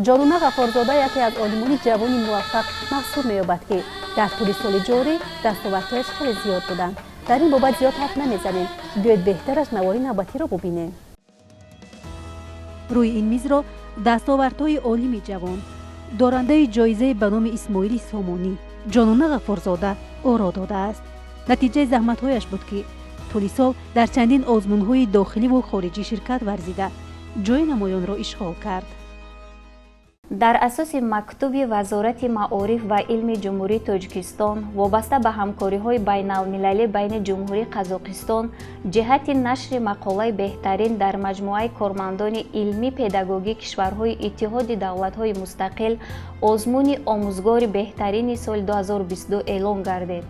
Ҷонона Ғаффорзода яке аз олимони ҷавони муваффақ маҳсуб меёбад, ки дар тӯли соли ҷорӣ дастовардҳояш хеле зиёд буданд. Дар ин бобат зиёд ҳарф намезанем. Биёед, беҳтараш навори навбатиро бубинем. Рӯи ин мизро дастовардҳои олими ҷавон, дорандаи ҷоизаи ба номи Исмоили Сомонӣ, Ҷонона Ғаффорзода оро додааст. Натиҷаи заҳматҳояш буд, ки тӯли сол дар чандин озмунҳои дохиливу хориҷӣ ширкат варзида, ҷои намоёнро ишғол кард. Дар асоси мактуби Вазорати маориф ва илми Ҷумҳурии Тоҷикистон вобаста ба ҳамкориҳои байналмилалӣ байни Ҷумҳурии Қазоқистон ҷиҳати нашри мақолаи беҳтарин дар маҷмӯаи кормандони илмӣ-педагогӣ кишварҳои Иттиҳоди давлатҳои мустақил озмуни омӯзгори беҳтарини соли 2022 эълон гардид.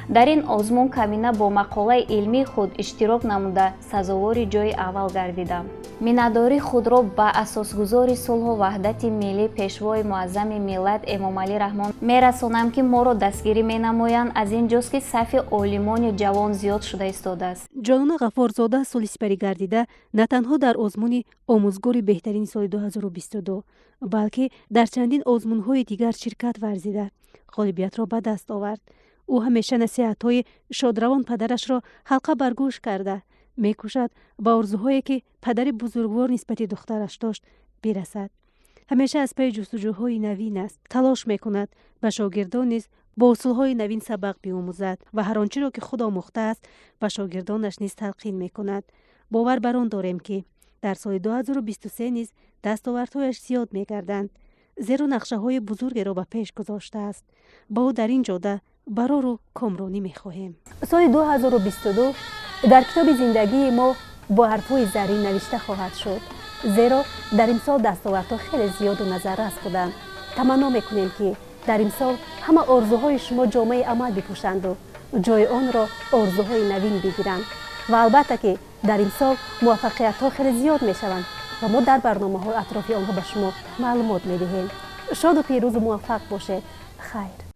Дар ин озмун Камина бо мақолаи илмии худ иштирок намуда, сазовори ҷои аввал гардидам. Миннатдории худро ба асосгузори сулҳу ваҳдати миллӣ, Пешвои муаззами миллат Эмомалӣ Раҳмон мерасонам, ки моро дастгирӣ менамоянд. Аз ин ҷост, ки сафи олимони ҷавон зиёд шуда истодааст. Ҷонона Ғаффорзода соли сипарӣ гардида на танҳо дар озмуни омӯзгори беҳтарини соли 2022, балки дар чандин озмунҳои дигар ширкат варзида, ғолибиятро ба даст овард. Ӯ ҳамеша насиҳатҳои шодравон падарашро ҳалқа бар гӯш карда, мекӯшад ба орзуҳое, ки падари бузургвор нисбати духтараш дошт, бирасад. Ҳамеша аз пайи ҷустуҷӯҳои навин аст, талош мекунад ба шогирдон низ бо усулҳои навин сабақ биомӯзад ва ҳар он чиро, ки худ омӯхтааст, ба шогирдонаш низ талқин мекунад. Бовар бар он дорем, ки дар соли 2023 низ дастовардҳояш зиёд мегарданд, зеро нақшаҳои бузургеро ба пеш гузоштааст. Ба ӯ дар ин ҷода барору комронӣ мехоҳем. Соли 2022 дар китоби зиндагии мо бо ҳарфҳои заррин навишта хоҳад шуд, зеро дар имсол дастовардҳо хеле зиёду назаррас буданд. Таманно мекунем, ки дар имсол ҳама орзуҳои шумо ҷомаи амал бипӯшанду ҷои онро орзуҳои навин бигиранд ва албатта, ки дар имсол муваффақиятҳо хеле зиёд мешаванд ва мо дар барномаҳои атрофи онҳо ба шумо маълумот медиҳем. Шоду пирӯзу муваффақ бошед. Хайр.